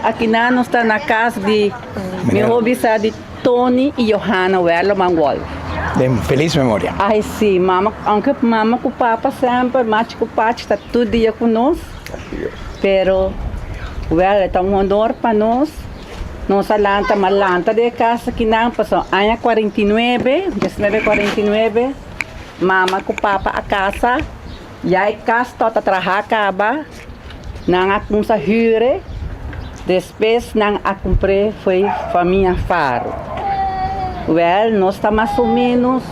Akinan nos ta na cas di mi hobi sa di Tony y Johanna Werleman Wolf. Den feliz memoria. Ay si, mama, aunke mama cu papa semper, machi cu pachi ta tur dia cu nos, pero wel e ta un honor pa nos. Nos a lanta, m'a lanta den e cas akinan pasobra aña 49, 1949, mama cu papa a casa. Ya e cas tabata traha caba, nan a cuminsa huur, despues nan a cumpr'e fo'i famia Faro. Wel, nos ta mas o menos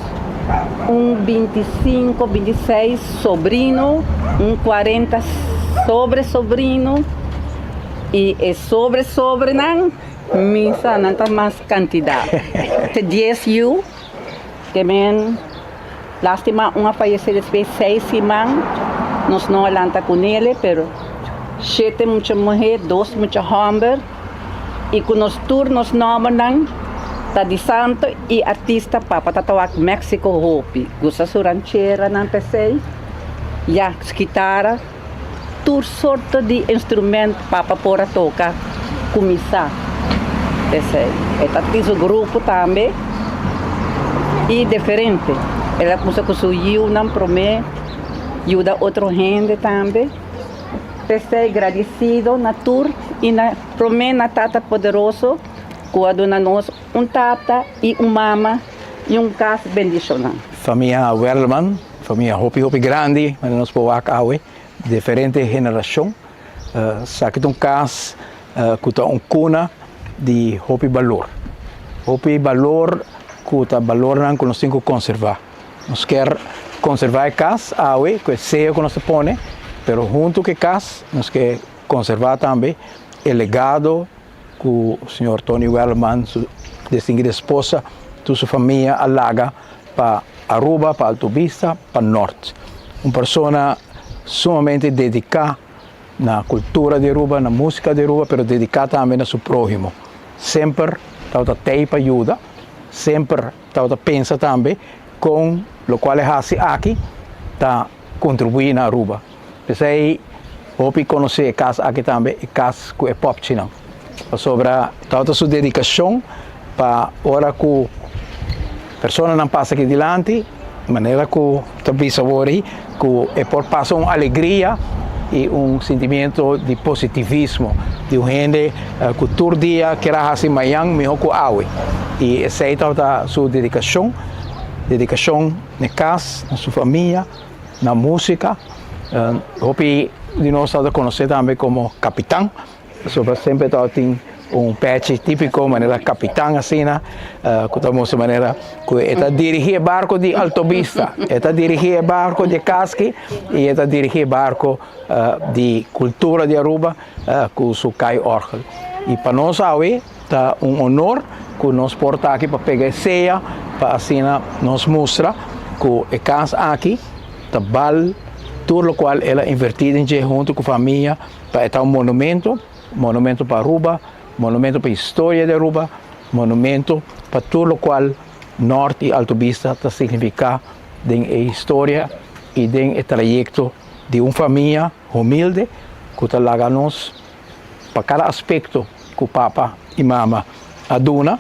un 25, 26 sobrino, un 40 sobre sobrino y e sobre sobrenan mi sa nan ta mas cantidad. Te 10 yu. Te men lastima un a fayece despues seis siman, nos no a lanta cu nele, pero shete mucha muher, dos mucha homber y cu nos tur nos nombernan ta di santo y artista. Papa ta tawak Mexico hopi gusta su rancheranan, pesey ya guitarra, tur sorto di instrument papa por a toca cuminsa. Pesey e ta tin su grupo tambe y diferente el a cuminsa cu su yiunan prome, yuda otro hende tambe. Pesey gradicido na tur y na prome na Tata Poderoso cu a duna nos un tata y un mama y un cas bendiciona. Famia Werleman, famia hopi hopi grandi, manera nos por wak awe, diferente generacion. Esaki ta un cas cu ta un cuna di hopi balor. Hopi balor cu ta balornan cu nos tin cu conserva. Nos kier conserva e cas awe cu e seyo cu nos ta pone, pero hunto cu e cas nos kier conserva tambe e legado cu señor Tony Werleman, su distinguida esposa, tur su famia a laga pa Aruba, pa Alto Vista, pa Noord. Un persona sumamente dedica na cultura di Aruba, na musica di Aruba, pero dedica tambe na su prohimo. Semper tabata tey pa yuda, semper tabata pensa tambe con locual e haci aki ta contribui na Aruba. P'esei hopi conoce e cas aki tambe, e cas cu e popchinan. Pasobra tabata su dedicacion pa ora cu personanan pasa aki dilanti, manera cu ta bisa awor ei, cu e por pasa un alegria y un sentimiento di positivismo di un hende cu tur dia kier a haci mañan miho cu awe. Y esei tabata su dedicacion, dedicacion na e cas, na su famia, na musica. Hopi di nos tabata conoce tambe como Capitan, pasobra semper tabatin un pechi tipico manera capitan asina, cu ta mustra manera cu e ta dirigi e barco di Alto Vista, e ta dirigi e barco di e Casqui y e ta dirigi e barco di cultura di Aruba cu su cai orgel. Y pa nos awe ta un honor cu nos por ta aki pa pega e sea pa asina nos mustra cu e cas aki ta bal tur locual el a inverti den dje hunto cu famia pa e ta un monumento, monumento pa Aruba, monumento pa historia di Aruba, monumento pa tur locual Noord y Alto Vista ta significa den e historia y den e trayecto di un famia humilde cu ta laga nos pa cada aspecto cu papa y mama a duna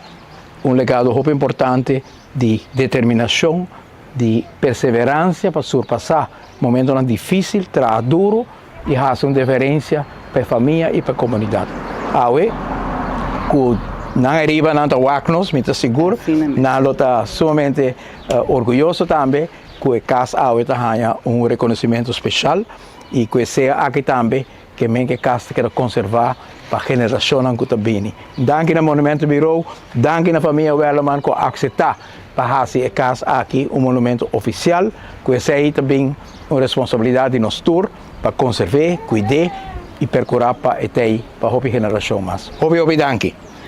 un legado hopi importante di determinacion, di perseverancia pa surpasa momentonan dificil, traha duro y haci un diferencia pa e famia y pa e comunidad. Awe cu nan ariba nan ta wak nos, mi ta sigur nan lo ta sumamente orguyoso tambe cu e cas awe ta haya un reconocimento special y cu e sea aki tambe ke men ke kas ta keda konservá pa generashonnan ku ta bini. Danki na Monumento Bureau, danki na famia Werleman ku a akseptá pa hasi e kas aki un monumento ofisial, ku esei ta bin un responsabilidat di nos tur pa konserv'é, kuid'é i perkurá pa e t'ei pa hopi generashon mas. Hopi hopi danki!